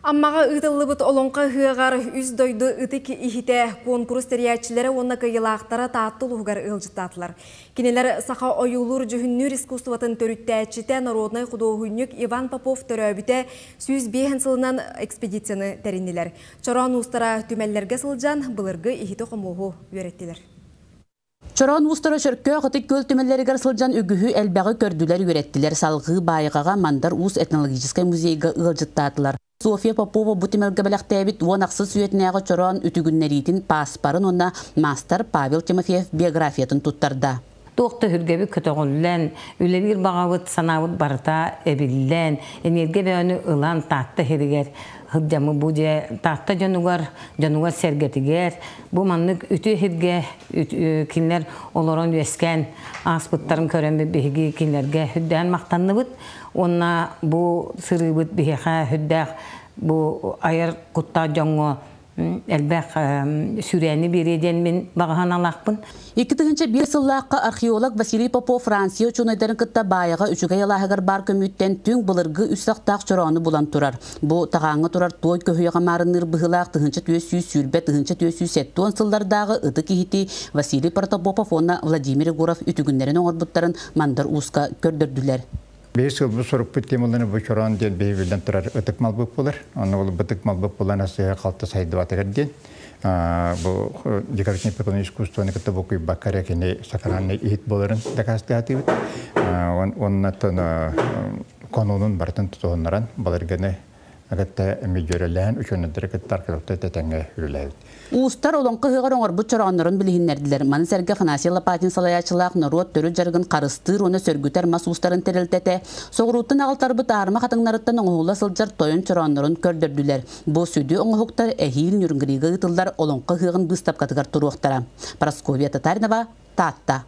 Аммаҕа ыытыллыбыт Олоҥхо ыһыаҕар үс дойду ытык иһитэ куонкурус тэрийээччилэрэ уонна кыайыылаахтара Таатта улууһугар ыалдьыттаатылар. Кинилэр саха ойуулуур-дьүһүннүүр искусствотын төрүттээччитэ, народнай худуоһунньук Иван Попов төрөөбүтэ 105 сылынан экспедицияны тэриннилэр. Чороон уустара түмэллэргэ сылдьан былыргы иһити-хомуоһу үөрэттилэр. Чороон уустара Чөркөөх Ытык Күөл түмэллэригэр сылдьан үгүһү элбэҕи көрдүлэр, үөрэттилэр. Салҕыы Баайаҕаҕа Мандар Уус этнологическай музейга ыалдьыттаатылар. Софья Попова бу түмэлгэ бэлэхтээбит уон ахсыс үйэтинээҕи чороон үтүгүннэриитин пааспарын уонна маастар Павел Тимофеев биографиятын туттарда. Туох да сүргэбит көтөҕүллэн, үлэлиир баҕабыт, санаабыт барыта эбиллэн, энергия бөҕөнү ылан Таатта иһиригэр сылдьаммыт бу дьэ Таатта дьонугар, дьонугар-сэргэтигэр бу маннык үтүө иһиргэ кинилэр олорон үөскээн ааспыттарын көрөн биһиги кинилэргэ сүрдээн махтанныбыт уонна бу сырыыбыт биһиэхэ сүрдээх бу айар куттаах дьоҥҥо элбэх сүрээни биэриэ диэн мин баҕа санаалаахпын. 2001 сыллаахха археолог Василий Попов Франция учуонайдарын кытта Баайаҕа Үчүгэй алааһыгар баар көмүүттэн түҥ былыргы үс сахтаах чороону булан турар. Бу таҕааҥҥа турар туой көһүйэҕэ маарынныыр быһыылаах 1420-1470 сыллардааҕы ытык иһити Василий Протопопов уонна Владимир Егоров үтүгүннэрин оҥорбуттарын Мандар Ууска көрдөрдүлэр. Биһи сылбыт сорукпут темаларын бу чороон диэн биһи биллэн турар ытык малбыт буолар. Онно ол ытык малбыт буолан асыһа халта сайдыбатыгар диэн бу декоративный прикладной искусствоны кытта букуйбакка эрэ кини сакральный иһит буоларын дакаастаатыбыт. Оннаттан конунун барытын тутуһуннаран балырганы кытта эми дьүөрэлээн учуонайдары кытта археологтар тэтэҥҥэ үлэлээбит. Уустар олоҥхо ыһыаҕар оҥорбут чорооннорун билиһиннэрдилэр. Маны сэргэ Афанасий Лопатин салайааччылаах норуот төрүт дьарыгын харыстыыр уонна сөргүтэр мас уустарын тэрилтэтэ соҕурууттан аҕалтарбыт аарыма хатыҥнарыттан оҥоһулла сылдьар тойон чорооннорун көрдөрдүлэр. Бу сүдү оҥоһуктар эһиил Нюрнгрига ыытыллар Олоҥхо ыһыаҕын быыстапкатыгар туруохтара. Прасковья Татаринова, Таатта.